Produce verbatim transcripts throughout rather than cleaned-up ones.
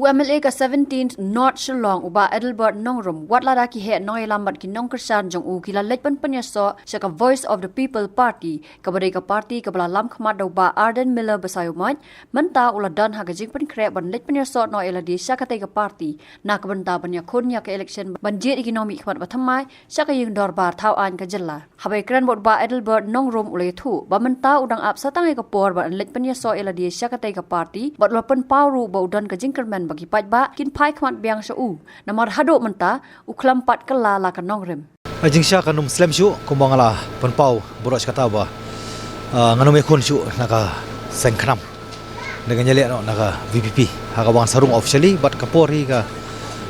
U M L A ka seventeenth North Shillong, u Bah Adelbert Nongrum, wat lada ki heh nongïalam bad ki nongkyrshan jong u ki la leit ban pynïasoh sha ka Voice of the People Party, kaba dei ka party kaba la lam khmat da u Bah Ardent Miller Basaiawmoit, mynta u la don ha ka jingpynkhreh ban leit pynïasoh noh ïa lade sha katei ka party na ka bynta ban ïakhun ïa ka election ban jied ïa ki nongmihkhmat ba thymmai sha ka ïing dorbar thaw aiñ ka jylla. Haba ïakren bad u Bah Adelbert Nongrum, u la ïathuh ba mynta u dang ap sa tang ïa ka por ban leit pynïasoh ïa lade sha katei ka party, bad u la pynpaw ruh ba u don ka jingkyrmen ba ki paidbah kin phai khmat biang sha u, namar haduh mynta u khlem pat kylla la ka nongrim. Ka jingshisha kan ym slem shuh, kumba nga la pynpaw baroh shi katta ba, ah, ngan ym ïakhun shuh na ka seng KHNAM. Ngan ïaleh noh na ka V P P ha kaba ngan sa rung officially, bad ka por hi ka,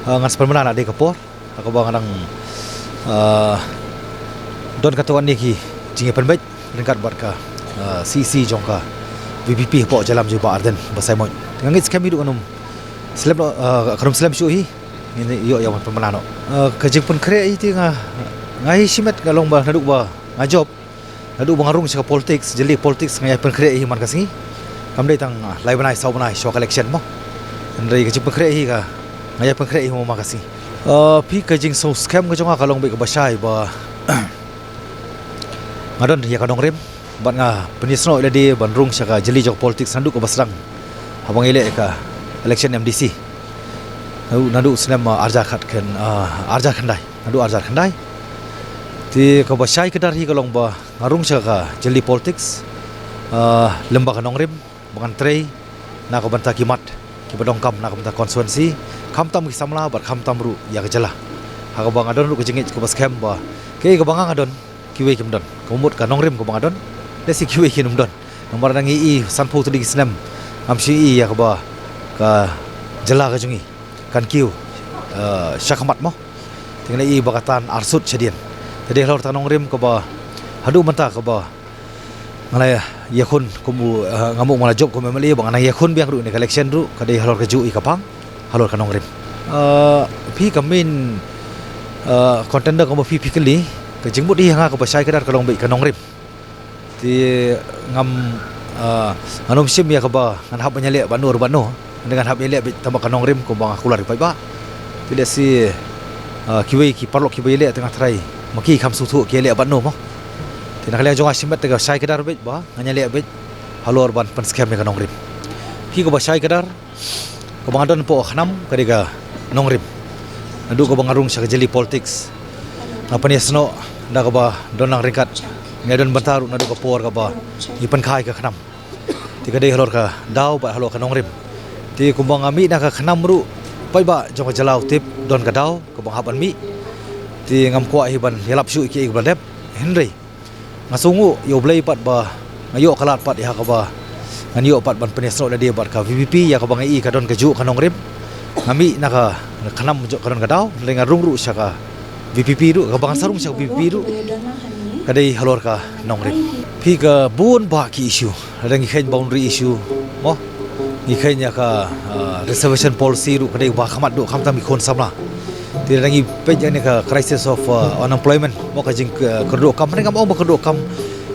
ah, ngan sa pynbna na dei ka por ha kaba nga dang, ah, don katto katne ki jingïapynbeit ryngkat bad ka, ah, C E C jong ka V P P hapoh jylla jong u Bah Ardent Basaiawmoit. Nga ngeit skhem hi ruh kan ym slem, ah, kan ym slem shuh hi. Ngin ïoh ïa ban pynbna noh. Ah, ka jingpynkhreh hi te nga, nga hi shimet ka long ba naduh ba nga jop, naduh ba nga rung sha ka politics, jylliew politics, nga ïa pynkhreh hi man ka sngi. Kam dei tang, ah, lai bnai saw bnai shuwa ka election mo. Hynrei ka jingpynkhreh hi ka, nga ïa pynkhreh hi mo man ka sngi. Ah, phi, ka jingsngewskhem ka jong nga ka long beit kaba shai ba nga don ïa ka nongrim bad nga pynïasnoh ïa lade ban rung sha ka jylliew jong ka politics naduh kaba sdang haba ngi leh ïa ka election M D C. Naduh, naduh snem, ah, arhajar khat khyndai, ah, arhajar khyndai. Naduh arhajar khyndai. Te kaba shai kdar hi ka long ba nga rung sha ka jylliew politics, ah, lyngba ka nongrim ba ngan trei na ka bynta ki mat kiba donkam na ka bynta constituency, khamtam ki samla bad khamtam ruh ïa ka jylla. Ha kaba nga don ruh ka jingngeit kaba skhem ba kaei kaba nga nga don, kiwei kim don. Ka mut ka nongrim kaba nga don, lehse kiwei kin ym don. Namar ngi i sanphew tylli ki snem ngam shu i ïa kaba ka jylla ka jong ngi kan kiew, eh, shakhmat mo. Te nga i ba ka tan arsut shadien. Te dei halor ka nongrim kaba haduh mynta kaba nga la ïakhun kum u, eh, nga mut nga la jop kum M L A, ba nga nang ïakhun biang ruh ïa ka election ruh, ka dei halor kajuh i ka pang, halor ka nongrim. Eh, phi, ka main, eh, contender kaba phi, phi kylli, ka jingmut hi ha nga kaba shai kdar ka long beit ka nongrim. Te ngam, eh, ngan ym shim ïa kaba ngan hap ban ïaleh bad no bad no. Ngan hap ïaleh beit tang ba ka nongrim kumba nga kular ïa ki paidbah. Te lehse, ah, kiwei ki paralok kiba ïaleh te nga tharai ma ki kam sngewthuh ki ïaleh bad no mo. Te na ka liang jong nga shimet te ka shai kdar beit ba ngan ïaleh beit halor ban pynskhem ïa ka nongrim. Phi, kaba shai kdar kaba nga don hapoh ka KHNAM ka dei ka nongrim. Naduh kaba nga rung sha ka jylliew politics nga pynïasnoh da kaba don lang ryngkat, nga don bynta ruh naduh ka por kaba ngi pynkha ïa ka KHNAM. Te ka dei halor ka daw bad halor ka nongrim. Te kumba nga mih na ka KHNAM ruh, paidbah jong ka jylla u tip don ka daw kaba nga hap ban mih. Te ngam kwah hi ban ïalap shuh ïa kiei kiba la dep. Hynrei nga sngewnguh ïa U Blei pat ba nga ïoh ka lad pat ïa kaba ngan ïoh pat ban pynïasnoh lade bad ka V P P ïa kaba nga i ka don kajuh ka nongrim. Nga mih na ka KHNAM jong ka don ka daw, hynrei nga rung ruh sha ka V P P ruh, kaba ngan sa rung sha ka V P P ruh ka dei halor ka nongrim. Phi, ka bun bah ki issue, lada ngi kheiñ boundary issue mo, ngi kheiñ ïa ka, ah, reservation policy ruh ka dei ba kham mat duh khamtam ki khun samla. Te lada ngi peit ïa kane ka crisis of, ah, unemployment mo, ka jing, ah, kyrduh kam, hynrei ngam ong ba kyrduh kam,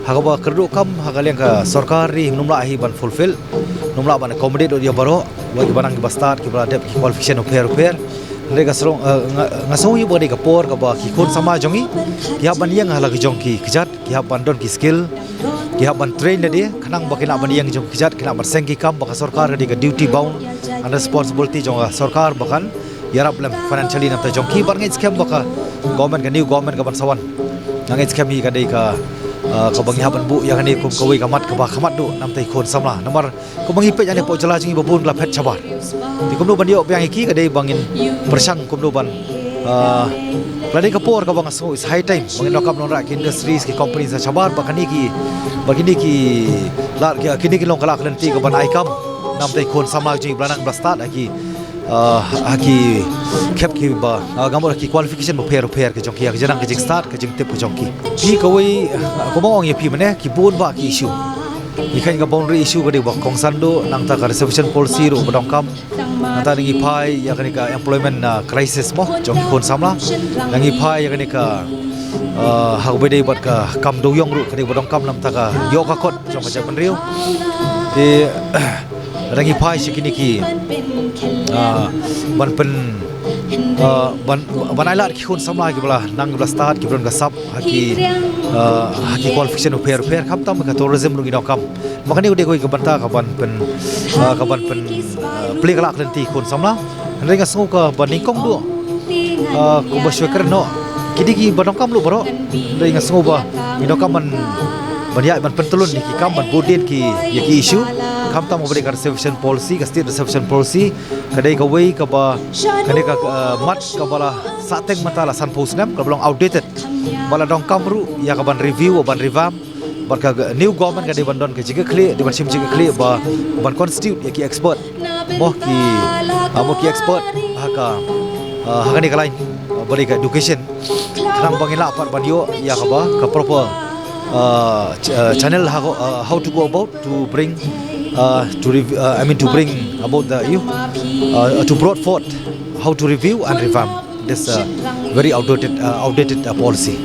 ha kaba kyrduh kam ha ka liang ka sorkar ruh ym lah hi ban fulfill, ym lah ban accommodate ïa baroh, wat kiba nang kiba stad, kiba la dep ki qualification bapher bapher. Hynrei nga sngew, eh, nga, nga sngew hi ba ka dei ka por kaba ki khun samla jong ngi ki hap ban ïeng ha la ki jong ki kjat, ki hap ban don ki skill, ki hap ban train lade khnang ba kin lah ban ïeng jong ki kjat, kin lah ban seng ki kam, ba ka sorkar ka dei ka duty bound and responsibility jong ka sorkar ba kan ïarap lem financially na bynta jong ki. Bad nga ngeit skhem ba ka government, ka new government kaban sa wan, nga ngeit skhem hi ka dei ka, ah, kaba ngi hap ban buh ïa kane kum kawei ka mat kaba kham mat duh na bynta ki khun samla. Namar kumba ngi peit ïa kane hapoh jylla jong ngi ba bun ki la phet shabar. Te kumno ban ïoh biang ïa ki, ka dei ba ngin pyrshang kumno ban, ah, la dei ka por kaba nga sngew it's high time ba ngin nang kam nang rah ki industries, ki companies ha shabar, ba kine ki, ba kine ki, la, ki, kine ki long ka lad ka lynti kaban ai kam na bynta ki khun samla jong ngi ba la nang ba la stad ha ki, ah, ha ki khep kiba, ah, ngam mut ha ki qualification bapher bapher ki jong ki, ha ka jingnang, ka jingstad, ka jingtip ki jong ki. Phi, kawei, ah, kumba nga ong ïa phi mynne, ki bun bah ki issue. Ngi kheiñ ka boundary issue ka dei ba kongsan duh, nangta ka reservation policy ruh ba donkam. Nangta ngi phai ïa kane ka employment, ah, crisis mo jong ki khun samla. Ngi phai ïa kane ka, ah, ha kaba dei bad ka kam dewïong ruh ka dei ba donkam, nangta ka ïoh ka kot jong ka jaitbynriew. Te Lada ngi phai sha kine ki, ah, ban pyn, ah, ban, ban ailad ki khun samla kiba la nang, kiba la stad, kiba don ka sap ha ki, ah, ha ki qualification bapher bapher, khamtam ka tourism ruh ngi donkam. Ma kane ka dei kawei ka bynta kaban pyn, ah, kaban pyn, ah, plie ka lad ka lynti ki khun samla. Hynrei nga sngew kaba nyngkong duh, ah, kumba shu kren noh, ki dei kiba donkam ruh baroh. Hynrei nga sngew ba ngi donkam ban, ban ïaid ban pyntyllun ïa ki kam, ban bud dien ki, ïa ki issue. Khamtam kaba dei ka reservation policy, ka state reservation policy, ka dei kawei kaba, ka dei ka, ah, mat kaba la sahteng mynta la sanphew snem, kaba long outdated. Ba la donkam ruh ïa kaban review, ban revamp. Bad ka new government ka dei ban don ka jingkitkhlieh, dei ban shim jingkitkhlieh ba, ban constitute ïa ki expert. Mo ki, ah, mo ki expert ha ka, ah, ha kane ka line, ah, ba dei ka education. Khnang ba ngin lah pat ban ïoh ïa kaba, ka proper, ah, ch-, ah, channel ha, ah, how to go about to bring, ah, to rev-, ah, I mean to bring about the, you, ah, to brought forth how to review and revamp this, uh, very outdated, uh, outdated, uh, policy.